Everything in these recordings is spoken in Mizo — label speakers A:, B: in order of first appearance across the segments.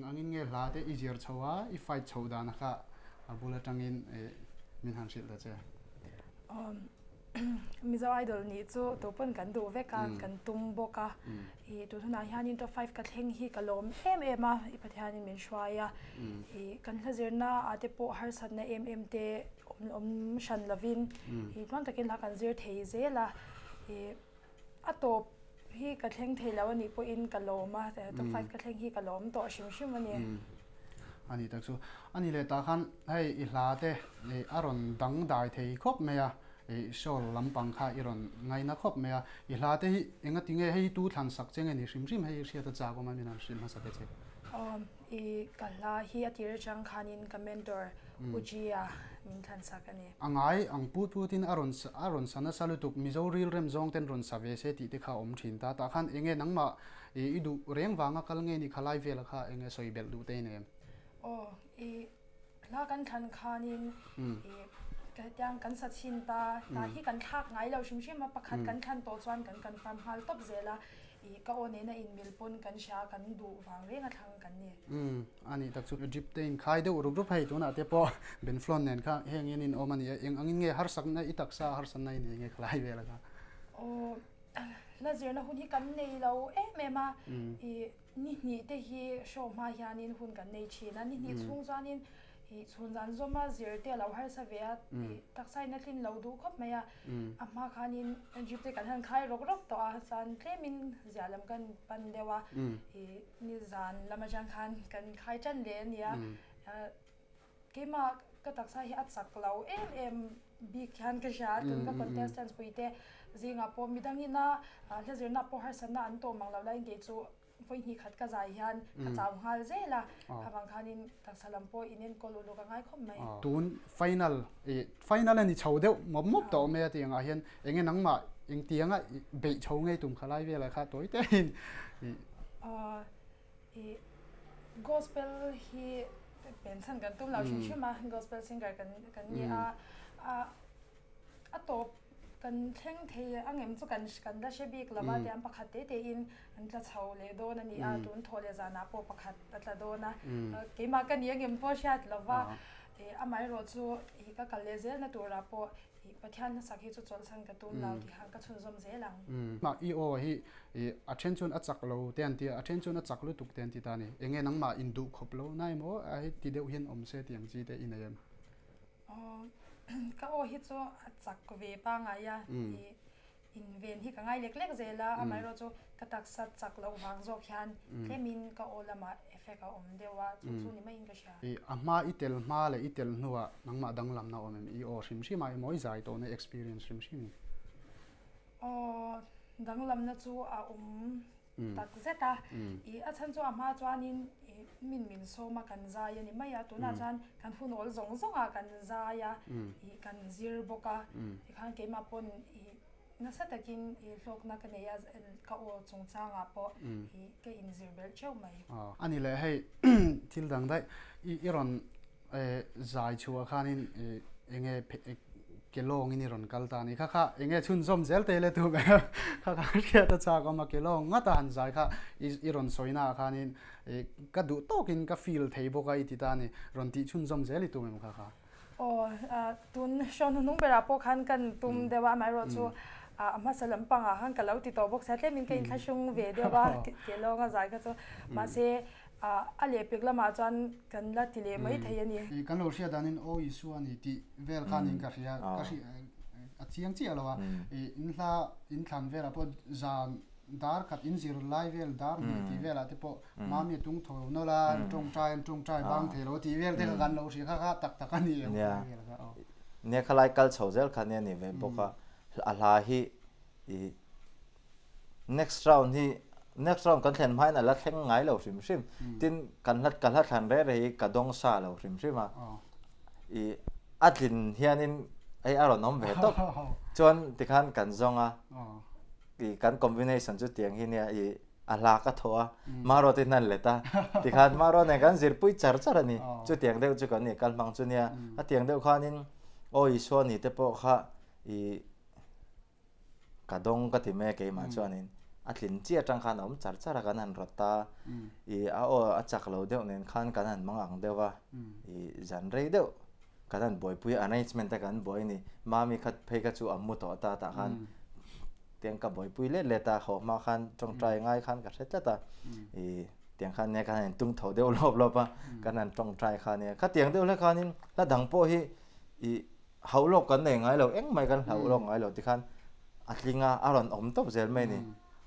A: angin nge hla te i zir chho a, i fight chho dan kha a bul atangin min han hrilh ta che.
B: Mizo Idol nih chu tu pawn kan duh vek a, kan tum bawk a. I tun hunah hianin top five ka thleng hi ka lawm em em a, i Pathianin min hruai a. I kan hla zirna ah te pawh harsatna em em te awm hran lovin i tluang takin hla kan zir thei zel a. I a tawp hi ka thleng thei lo a nih pawhin ka lawm a, top five ka thleng hi ka lawm tawh hrim hrim a ni.
A: A ni tak chu. A ni leh tah khan hei i hla te a rawn dangdai thei khawp mai a, i shawl lampang kha i rawn ngaina khawp mai a. I hla te hi enga tinge hei tu thlan sak che nge ni hrim hrim hei hriat a chak awm a min han hrilh hmasa te che.
B: I ka hla hi a tir atang khanin ka mentor U Gia min thlan sak a ni.
A: A ngai ang put putin a rawn a rawn sa nasa lutuk Mizo ril rem zawng ten rawn sa ve se tih te kha a awm thin ta. Tah khan enge nangmah i duh reng vanga kal nge ni kha lai vela kha enge sawi belh duh te i nei em?
B: Aw i hla kan thlan khanin i ka hetiang kan sa chhin ta hla hi kan thlak ngai lo hrim hrim a pakhat kan thlan tawh chuan kan confirm nghal tawp zel a i ka aw nena inmil pawn kan hria kan duh vang reng a thlang kan ni.
A: Umm a nih tak chu Egypt te in khai deuh rup rup hei tunah te pawh Benflon nen kha heng hian in awm a ni a eng angin nge harsakna i taksa harsatna i nei nge khalai vel a kha.
B: Aw la zirna hun hi kan nei lo em em a i ni hnih te hi show hma hianin hun kan nei thin a ni hnih chhung chuanin i chhun zan zawma zir te a lo harsa ve a i taksa in a tlin lo duh khawp mai a a hma khanin jeep te kan han khai rawk rawk tawh a chuan tlemin zia lam kan pan deuh a i ni zan lam atang khan kan khai tan leh a nia keimah ka taksa hi a chak lo em em bik hian ka hria a tun ka contestants pui te zingah pawh midangin a hla zirna pawh harsatna an tawh mang lo laiin kei chu vawi hnih khat ka zai hian ka chau nghal zel a avang khanin taksa lam pawh in enkawl uluk a ngai khawp mai.
A: Tun final i final a ni chho deuh mawp mawp tawh mai a tih angah hian enge nangmah engtianga beih chho ngei tum kha lai velah kha tawi tein i.
B: I gospel hi pen chhan kan tum lo hrim hrim a gospel singer kan kan ni a a tawp kan thleng thei angem chu kan kan la hre bik lo a tiang pakhat te te in an tla chho leh dawn a ni a tun thawh leh zanah pawh pakhat a tla dawn a keimah ka ni angem pawh hriat lo va amaherawh chu i ka kal leh zel na turah pawh i Pathian hnasak hi chu chawlhsan ka tum lo tih khan ka chhunzawm zel ang.
A: Mah i aw hi i a then chuan a chak lo te an ti a a then chuan a chak lutuk te an ti ta a ni enge nangmah in duh khawp lo na emaw a heti deuh hian awm se tih ang chi te i nei em?
B: Ka aw hi chu a chak ve pangai a, i inven hi ka ngai lek lek zel a, amaherawh chu ka taksa chak loh vang zawk hian tlemin ka aw lamah effect a awm deuh a, chu chu ni maiin ka hria.
A: I a hma i tel hma leh i tel hnuah nangmah danglamna awm em? I aw hrim hrim a emaw i zai tawhna experience hrim hrim in?
B: Aw danglamna chu a awm tak zet a, i a chhan chu a hma chuanin i min min sawm a kan zai a ni mai a, tunah chuan kan hun awl zawng zawng ah kan zai a, i kan zir bawk a, tikhan keimah pawn i nasa takin i hlawkna ka nei a, ka aw chungchangah pawh i ka inzir belh theuh mai.
A: A ni leh hei thil dang daih i i rawn Zai chhuah khanin enge ke lawngin i rawn kal ta a ni. Kha kha enge chhunzawm zel te le tu ber kha kha hriat a chak awm a, ke lawng ngata han zai kha i rawn sawi naah khanin ka duh tawkin ka feel thei bawk a i ti ta a ni. Rawn tih chhunzawm zel i tum em kha kha?
B: Aw, tun hrawn hnuhnung berah pawh khan kan tum deuh a, amaherawh chu a hmasa lampangah khan ka lo ti tawh bawk sia, tlemin ka inthlahrung ve deuh a ke lawnga zai kha chu. Mahse, A lehpek lamah chuan kan la ti leh mai thei a ni.
A: Kan lo hriat danin Aw Isua ni tih vel khanin ka hria, ka hri a chiang chiah lo a. In hla in thlan velah pawh zan dar khat in zir lai vel dar hnih tih velah te pawh mami a tung tho nawlh a, an tawngtai an tawngtai bang thei lo tih vel te kha kan lo hria kha kha tak tak a ni em kha vel kha aw.
C: Nia khalai kal chho zel kha nia ni ve bawk a, a hla hi i Next round hi next round kan thlen hmain a la thleng ngai lo hrim hrim. Tin kan hla ka hla thlan reh reh hi ka dawng sa lo hrim hrim a. I a tlin hianin hei a rawn awm ve tawp. Chuan tikhan kan zawng a. I kan combination chu tiang hi nia i a hla ka thaw a. Maro te hian an let a. Tikhan Maro nen kan zirpui char char a ni. Chutiang deuh chu kan ni kal hmang chu nia. A tiang deuh khanin Aw Isua ni te pawh kha i Ka dawng ka ti mai a keimah chuanin A tlin chiah atang khan a awm char char a, kan han rawt a, ih a aw a chak lo deuh nen khan kan han mang ang deuh a, ih zan rei deuh kan han buaipui a, arrangement te kan buai a ni. Mami kha phei kha chu a mu tawh ta tah khan tiang ka buaipui let let a, haw hma khan tawngtai ngai khan ka hre tlat a, ih tiang khan nia kan han tung tho deuh lawp lawp a, kan han tawngtai kha nia. Khatiang deuh hlek khanin hla dang pawh hi ih hauh lawk kan nei ngai lo, engmah kan hlauh lawk ngai lo tikhan a tling a, a rawn awm tawp zel mai a ni.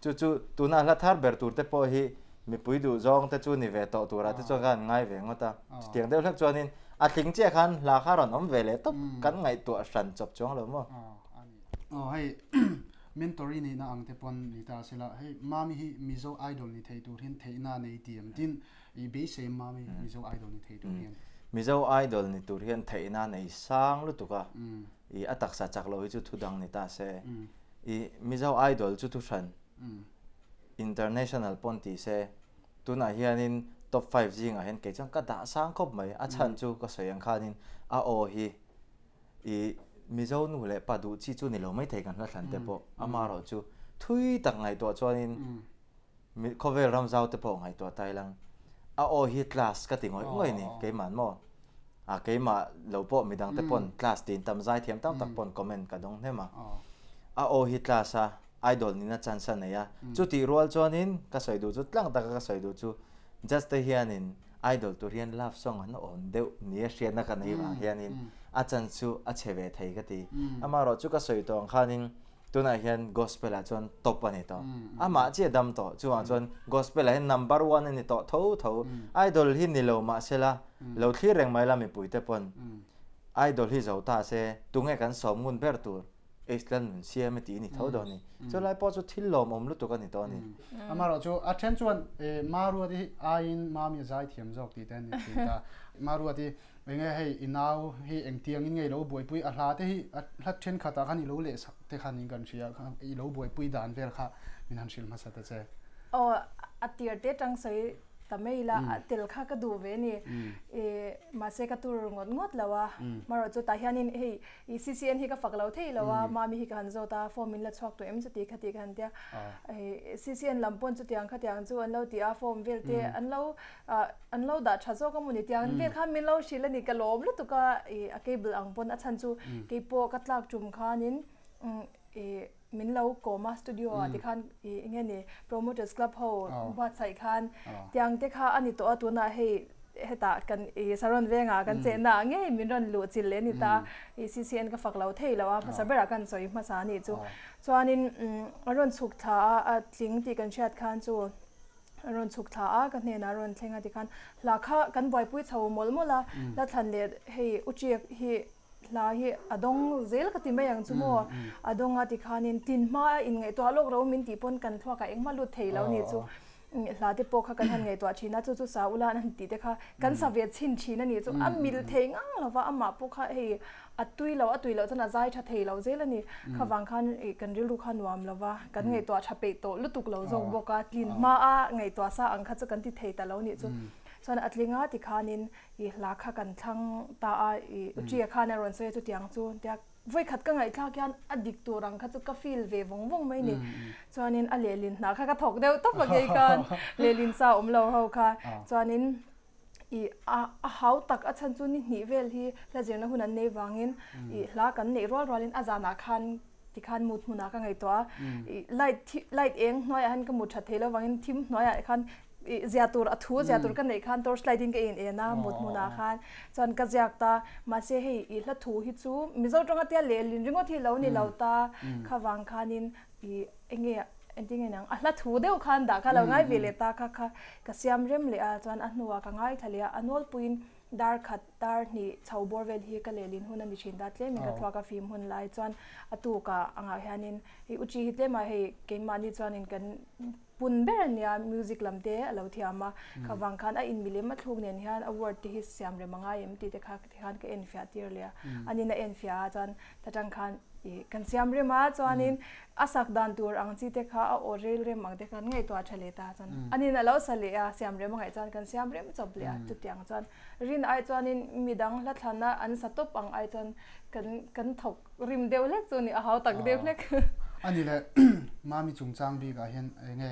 C: Chu chu tuna hla thar ber tur te pawh hi mipui duh zawng te chu ni ve tawh turah te chuan kan ngai ve ngawt a. Chutiang deuh hlek chuanin a tling chiah khan hla kha a rawn awm ve leh tawp kan ngaihtuah hran chawp chuang lo maw?
A: Aw hei mentor i nihna ang te pawn ni ta sela, hei Mami hi Mizo Idol ni thei tur hian theihna a nei ti em? Tin, I beisei Mami Mizo Idol ni thei tur hian.
C: Mizo Idol ni tur hian theihna nei sang lutuk a, i a taksa chak lo hi chu thu dang ni ta se. I Mizo Idol chu thu hran, international pawn ti se, tunah hianin top five zingah hian kei chuan ka dah sang khawp mai. A chhan chu ka sawi ang khanin a aw hi i Mizo nu leh pa duh chi chu ni lo maithei kan hla thlan te pawh amaherawhchu thui tak ngaihtuah chuanin Khawvel ram zau te pawh ngaihtuah ta ilang a aw hi class ka ti ngawih ngawih ni keimah maw a keimah lo pawh midang te pawn class tiin tam zai thiam tam tak pawn comment ka dawng hnem a a aw hi class a idol nihna chance a nei a chutih rual chuanin ka sawi duh chu tlang taka ka sawi duh chu just te hianin idol tur hian love song an awn deuh nia hriatna ka nei vang hianin a chance chu a chhe ve thei ka ti amaherawh chu ka sawi tawh ang khanin Tunah hian gospel ah chuan top a ni tawh. Amah chiah dam tawh. Chuvang chuan gospel ah hian number one a ni tawh tho tho. Idol hi ni lo mahsela lo thlir reng mai la mipui te pawn idol hi zo ta se tunge kan sawm ngun ber tur H Lal nun siam e tih a ni tho dawn a ni. Chulai pawh chu thil lawmawm lutuk a ni tawh a ni.
A: Amaherawh chu a then chuan Maruati hi aiin Mami a zaithiam zawk tih te an ni thin ta. Maruati Enge hei i nau hi engtiangin nge i lo buaipui a hla te hi a hla thenkhatah khan i lo lehsak te khan in kan hria kha i lo buaipui dan vel kha min han hrilh hmasa ta che.
D: Aw a tir te tang sawi ta mai ila a tel kha ka duh ve ni i mahse ka tur ngawt ngawt lo a marawh chu tah hianin hei i CCN hi ka fak lo thei lo a mami hi ka han zawt a form min la chhuak tawh em chuti kha tih ka han tia CCN lam pawn chutiang khatiang chu an lo ti a form vel te an lo an lo dah tha zawk a maw ni tiang vel khan min lo hrilh a ni ka lawm lutuk a ih a cable ang pawn a chhan chu keipawh ka tlak tum khanin ih min lo kawm a studio ah tikhan ih eng nge ni promoters club ho buatsaih khan tiang te kha a ni tawh a tunah hei hetah kan ih saron vengah kan chenna ah ngei min rawn luh chilh leh a ni ta ih CCN ka fak lo thei lo a hmasa berah kan sawi hmasa a nih chu chuanin a rawn chhuk thla a a tling tih kan hriat khan chu. A rawn chhuk thla a, ka hnenah a rawn thleng a tikhan hla kha kan buaipui chho mawlh mawlh a, hla thlan leh hei u Chiek hi hla hi a dawng zel ka ti mai ang chu maw, a dawng a tikhanin tin hma a inngaihtuah lawk ro min tih pawn kan thluakah engmah lut thei lo ni chu hla te pawh kha kan han ngaihtuah thin a, chu chu sa ula an han tih te kha kan sa ve chhin thin a nih chu a mil thei ngang lo va, amah pawh kha hei A tui lo, a tui loh chuan a zai tha thei lo zel a ni. Khavang khan ih kan rilru kha nuam lo va, kan ngaihtuah tha peih tawh lutuk lo zawk bawk a, tlin hma a ngaihtuah sa ang kha chu kan ti thei ta lo nih chu. Chuan a tling a tikhanin ih hla kha kan thlang ta a, ih Uṭia khan a rawn sawi a chutiang chu tia vawikhat ka ngaihthlak hian a dik tur ang kha chu ka feel ve vawng vawng mai ni. Chuanin a lehlin hna kha ka thawk deuh tawp a kei khan lehlin sa awm lo ho kha. Chuanin I a a hau tak a chhan chu ni hnih vel hi hla zirna hun an nei vangin i hla kan neih rual rualin a zanah khan tikhan mut hmunah ka ngaihtuah a, i light thi light eng hnuaiah hian ka mut that thei lo vangin thim hnuaiah khan i zia tur a thu zia tur ka neih khan torch light in ka in en a mut hmunah khan chuan ka ziak ta mahse hei i hla thu hi chu Mizo tawng atia lehlin ringawt hi lo ni lo ta khavang khanin I enge engtin nge niang a hla thu deuh khan dah kha lo ngai ve leh ta kha kha ka siam rem leh a chuan a hnuah ka ngaithla leh a a nawlpuiin dar khat dar hnih chho bawr vel hi ka lehlin hun a ni thin ta tlemin ka thluak a fim hun lai chuan a tukah angah hianin i uchi hi tlemah hei keimahni chuanin kan pun ber a nia music lam te a lo thiam a khavang khan a inmilem a thluk nen hian a word te hi siam rem a ngai em tih te kha tikhan ka enfiah tir leh a anin a enfiah a chuan ta tang khan ih kan siam rem a chuanin a sak dan tur ang chi te kha a aw rel rem ang te khan ngaihtuah tha leh ta chuan anin a lo sa leh a siam rem a ngaih chuan kan siam rem chawp leh a chutiang chuan rin ai chuanin midang hla thlana an sa tawp ang ai chuan kan kan thawk rim deuh hlek chu ni a hau tak deuh hlek.
A: Ani leh Mami chungchang bikah hian enge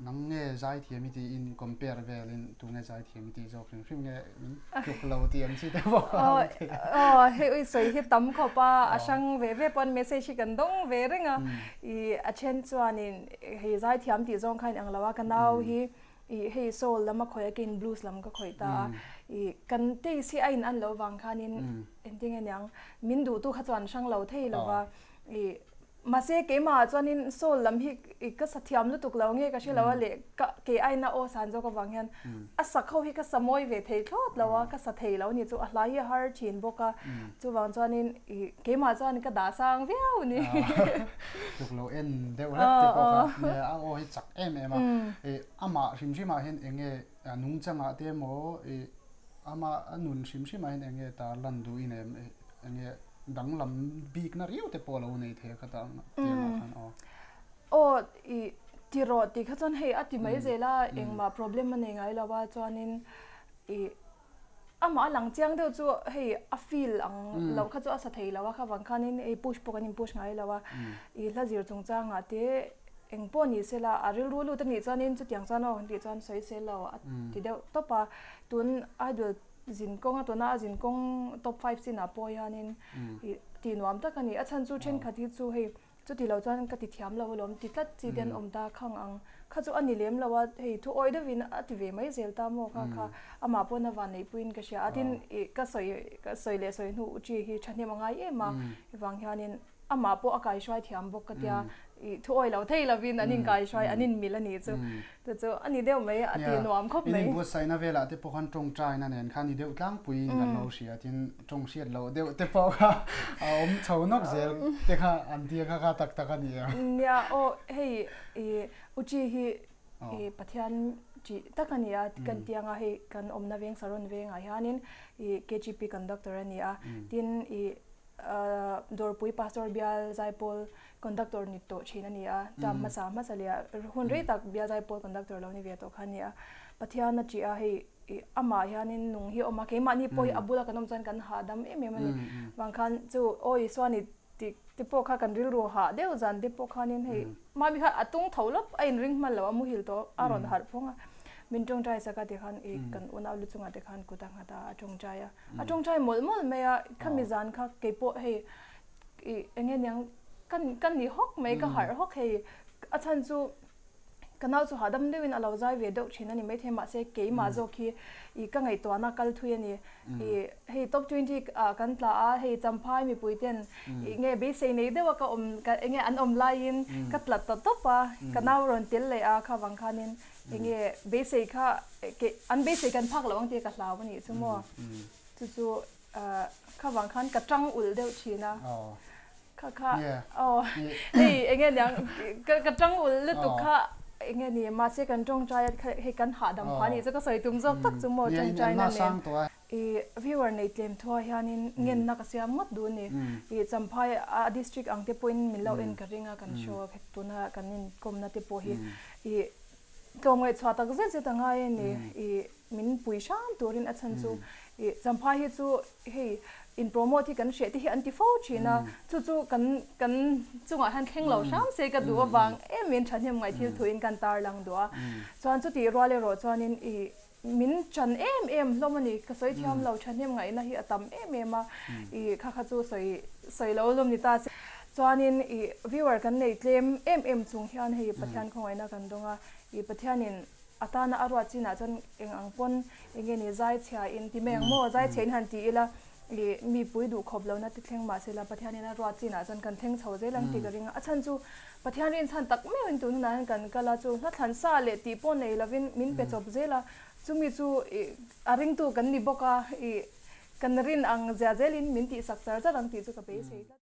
A: nang nge zaithiam i tiin compare velin tu nge zaithiam i tih zawk hrim hrim nge min tluk lo tih ang chi te pawh a awm thei a.
D: Aw hei ui sawi hi tam khawp a, a hrang ve ve pawn message hi kan dawng ve reng a, i a then chuanin hei zaithiam tih zawng kha in ang lo a, ka nau hi i hei soul lam a khawih a keiin blues lam ka khawih ta a, i kan taste hi a in an loh vang khanin engtin nge niang min duhtu kha chuan hrang lo thei lo va. I mahse keimah chuanin soul lam hi i ka sa thiam lutuk lo nge ka hre lo a leh ka kei aina aw san zawk avang hian a sak ho hi ka sa mawi ve thei thlawt lo a ka sa thei lo ni chu a hlai hi a har thin bawk a chuvang chuanin i keimah chuan ka dah sang viau a ni.
A: Tluk lo en deuh hlek te pawh kha nge a aw hi chak em em a i amah hrim hrim ah hian eng nge a nungchangah te emaw i ama a nun hrim hrim ah hian eng nge tar lan duh in em eng nge danglam bikna riau te pawh a lo nei thei a kha tiangah khan aw.
D: Aw i ti rawh tih kha chuan hei a ti mai zel a engmah problem a nei ngai lo a chuanin i amah a lang chiang deuh chu hei a feel ang loh kha chu a sa thei lo a kha vang khanin hei push pawh kan in push ngai lo a i hla zir chungchangah te eng pawh ni sela a rilru lut a nih chuanin chutiang chuan aw tih chuan sawi sel lo a ti deuh tawp a tun idol Zin kawng a tuna a zin kawng top five chinah pawh hianin ih tih nuam tak a ni. A chhan chu thenkhat hi chu hei chuti lo chuan ka ti thiam lo alawm ti tlat chi te an awm ta khang ang. Kha chu a ni lem lo a, hei thu awi deuhin a ti ve mai zel ta maw kha kha amah pawn a van neihpuiin ka hria a. Tin ih ka sawi ka sawi leh sawi hnu chi hi thahnem a ngai em a vang hianin amah pawh a kaihruai thiam bawk ka tia i thu awi lo thei lovin an inkaihruai an inmil a nih chu chu chu a ni deuh mai a ti nuam khawp mai.
A: In inbuatsaihna velah te pawh khan tawngtaina nen khan ni deuh tlangpuiin kan lo hria tin tawng hriat loh deuh te pawh kha a awm chho nawk zel te kha an tia kha kha tak tak a ni em.
D: Nia aw hei i Uchi hi i Pathian tih tak a ni a kan tianga hei kan awmna veng Saron vengah hianin i KGP conductor a ni a tin i Dawrpui Pastor bial zaipawl conductor ni tawh thin a ni a, term hmasa hmasa leh ah hun rei tak bial zaipawl conductor lo ni ve tawh kha a ni a. Pathian a ṭih a, hei amah hianin nung hi a awm a, keimahni pawh hi a bula kan awm chuan kan hahdam em em a ni. Vang khan chu aw Isua ni tih te pawh kha kan rilru hah deuh zan te pawh khanin hei Mami kha a tung tho lawp a inring hman lo a muhil tawh a rawn harh phawng a, min tawngtai sak a tikhan i kan unau lu chungah te khan kut a nghat a, a tawngtai a. A tawngtai mawlh mawlh mai a, khami zan kha keipawh hei i eng nge niang ka ka ni hawk mai ka harh hawk hei a chhan chu ka nau chu hahdam deuhin a lo zai ve deuh thin a ni maithei mahse keimah zawk hi i ka ngaihtuahna kal thui a ni i hei top 20 ah kan tla a hei Champhai mipui ten i nge beisei nei deuh a ka awm ka eng nge an awm laiin ka tla ta tawp a ka nau rawn tel leh a kha vang khanin Enge beisei kha an beisei kan phak loh ang tih ka hlau a nih chu maw. Chu chu kha vang khan ka tang ulh deuh thin a. Kha kha aw hei enge niang ka tang ulh lutuk kha enge ni mahse kan tawngtai a hei kan hahdam phah a nih chu ka sawi tum zawk tak chu maw tawngtai na nen. I viewer nei tlem thua hianin ngenna ka siam ngawt duh a ni. I Champhai a district ang te pawhin min lo en ka ring a kan show tuna kan inkawmna te pawh hi i tlawmngaih chhuah tak zet zet a ngai a ni. I min pui hram turin a chhan chu i Champhai hi chu hei in promote hi kan hreh te hi an ti fo thin a, chu chu kan kan chungah hian thleng lo hram se ka duh avang em in thahnem ngaih thil thuin kan tarlang duh a. Chuan chutih rual erawh chuanin i Min chan em em hlawm a ni. Ka sawi thiam lo, thahnem ngaihna hi a tam em em a, i kha kha chu sawi sawi lo lawm ni ta se. Chuanin i viewer kan nei tlem em em chung hian hei Pathian khawngaihna kan dawng a, i Pathianin a tana a ruat chinah chuan eng ang pawn eng nge ni zai chhia in ti mai ang maw, zai chhia in han ti ila i mipui duh khawp lohna ti thleng mah se la Pathianin a ruat chinah chuan kan thleng chho zel ang tih ka ring a, a chhan chu Pathian rinchhan tak meuhin tun hunah hian kan kal a, chu hnathlan sa leh tih pawh nei lovin min pe chawp zel a, chumi chu ih a ringtu kan ni bawk a, ih kan rin ang zia zelin min tihsak char char ang tih chu ka beisei tlat.